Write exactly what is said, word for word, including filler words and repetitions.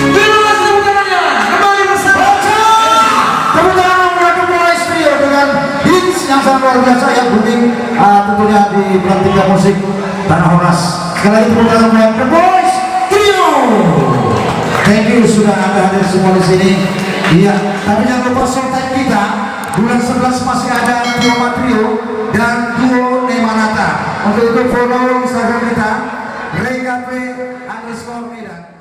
Terima kasih tepuk tangannya. Kembali bersama. Tepuk tangan untuk The Boys Trio dengan hits yang sangat luar biasa, ya, booming, ah, tentunya di belantika musik Tanah Horas. Sekali lagi tepuk tangan buat The Boys Trio. Thank you sudah Anda hadir semua di sini. Iya, tapi jangan lupa showtime kita bulan sebelas masih ada Trio Matrio dan Duo Nemanata. Untuk itu follow Instagram kita, Regape underscore Medan.